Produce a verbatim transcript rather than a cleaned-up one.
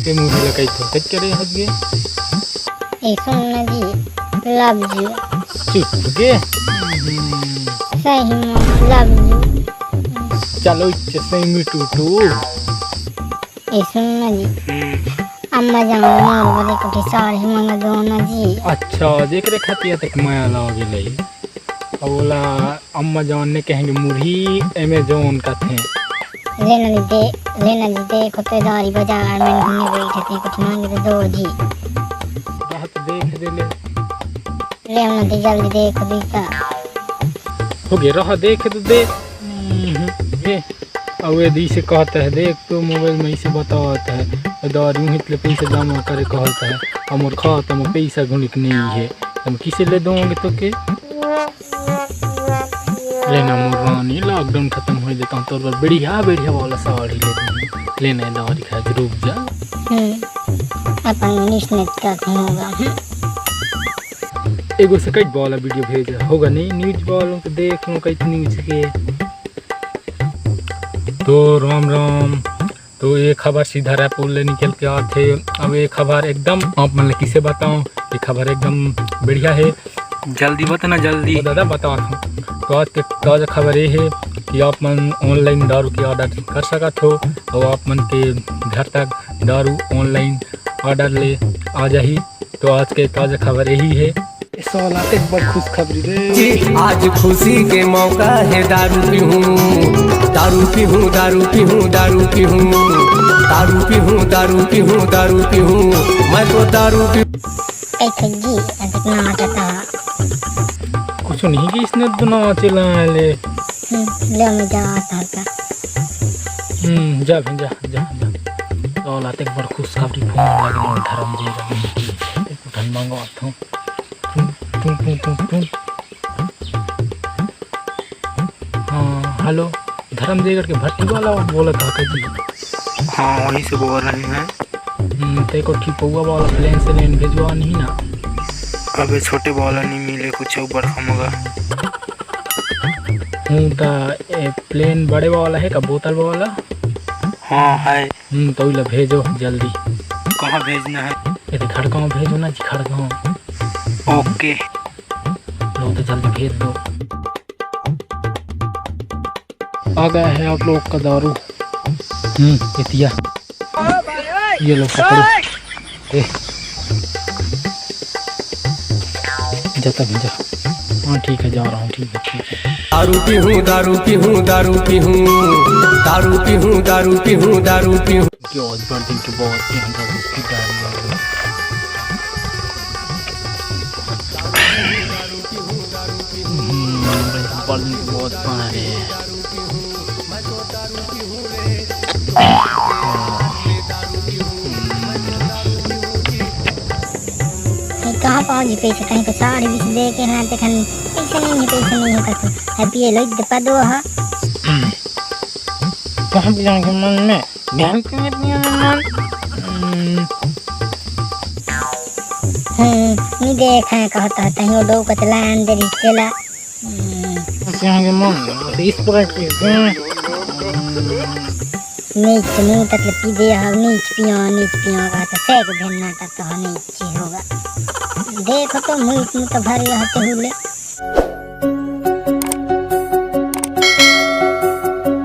ते मुंह लकाई तो कट करे हस गे। ए सुन ना जी, love you। चुप गे। सही में love you। चलो इच्छे सही में टूटू। ए सुन ना जी, अम्मा जान मोर बर एक ठे साड़ी मंगा दो ना जी। अच्छा, जेकरे खातिर तक माया लाग गेलै। अब ओला अम्मा जान ने कहेंगे मुरही Amazon कथे। लेना जी दे, लेना जी दे, खोते दारी बाजार में घूमे बैठे थे, कुछ मांगे तो दो जी। रहत देख दे ले। ले ना जी, जल्दी देख दी का। हो गए, रह देख तो दे। हम्म, ये, अब ये दी से कहता है, देख तो मोबाइल में इसे बताता है, दारू हित ले पैसा जमा करे कहता है, हमर खाता में पैसा घुनिक नहीं है, हम किसे ले दोगे तो के? लेना मोर रानी, lockdown खत्म हो जाता हूँ, तोर बर बढ़िया बढ़िया वाला साड़ी ले दूँ। लेना है दारी खा के रुक जा। हम्म, अपन उन्नीस में का होगा। हम्म। एगो से कई वाला वीडियो भेजा होगा नहीं, न्यूज वालों को देख लो कई न्यूज के। तो राम राम। तो ये खबर सीधा रायपुर ले निकल के आथे। अब ये खबर एकदम आप मन ल किसे बताऊं, ये खबर एकदम बढ़िया है। जल्दी बता ना, जल्दी। तो दादा बता हूँ, तो आज के ताज़ा खबर ये है कि आप मन online दारू के order कर सकत हो और आप मन के घर तक दारू online order ले आ जाही। तो आज के ताज़ा खबर यही है। ए साला एक बड़ खुशखबरी रे। जी, आज खुशी के मौका है, दारू पीहूँ, दारू पीहूँ, दारू पीहूँ, दारू पीहूँ, दारू पीहूँ, दारू पीहूँ, दारू पीहूँ, मैं तो दारू पी- ए खज्जी, आज इतना मजा था। कुछ नहीं कि इसने दुना चला ले। हम्म, ले मैं जा आता हूँ का। हम्म, जा भी जा, जा, जा। साला एक बड़ खुशखबरी फोन लगे धर्म जी का। एक उठन मांगो आता हूँ। टुन, टुन, टुन, टुन, टुन। हाँ, हेलो, धर्मजयगढ़ के भट्टी वाला बोलत हा का जी? हाँ, वहीं से बोल रहे हैं। हम्म, ते को ठिपौआ वाला plane से लेन भेजवा नहीं ना? अबे छोटे वाला नहीं मिले, कुछ और बड़का मंगा। हूँ, ता ए plane बड़े वाला है का, बोतल वाला? हाँ, है। हम्म, तो ओला भेजो जल्दी। कहाँ भेजना है? ये तो खड़गांव भेजो ना जी, खड़गांव। OK। लो तो जल्दी भेज दो। आ गया है आप लोग का दारू। हम्म, एतिया। ये लो, पकड़ो। ए। जाता भी जा। हाँ, ठीक है, जा रहा हूँ, ठीक है, ठीक है। दारू पीहूँ, दारू पीहूँ, दारू पीहूँ, दारू पीहूँ, दारू पीहूँ, दारू पीहूँ। कि आज बड़ दिन के बाद यहाँ पर उसकी दारू आ गई। हम्म, बड़ दिन के बाद पाना रे। ये कहाँ पाऊँ जी पैसे? कहीं को साड़ी बीस दे के ना, देखन पैसे नहीं है, पैसे नहीं है, कथी है, पिए लो, दे पा दो, हाँ। कहाँ भी जाएंगे मन में? ध्यान क्यों नहीं दिया मन? हम्म। हम्म, नहीं देखा है, कहता है, तहीं वो डो कतला अंदर ही चला। हम्म। कहाँ के मन? इस तरह के, हम्म। नीच मुँह तक ले पी दे, हाँ, नीच पिया, नीच पिया, कहता, सैक भेन्ना तक तो हाँ, नीच ही होगा। देखो तो, मुँह, मुँह तो भरे रहते हुए।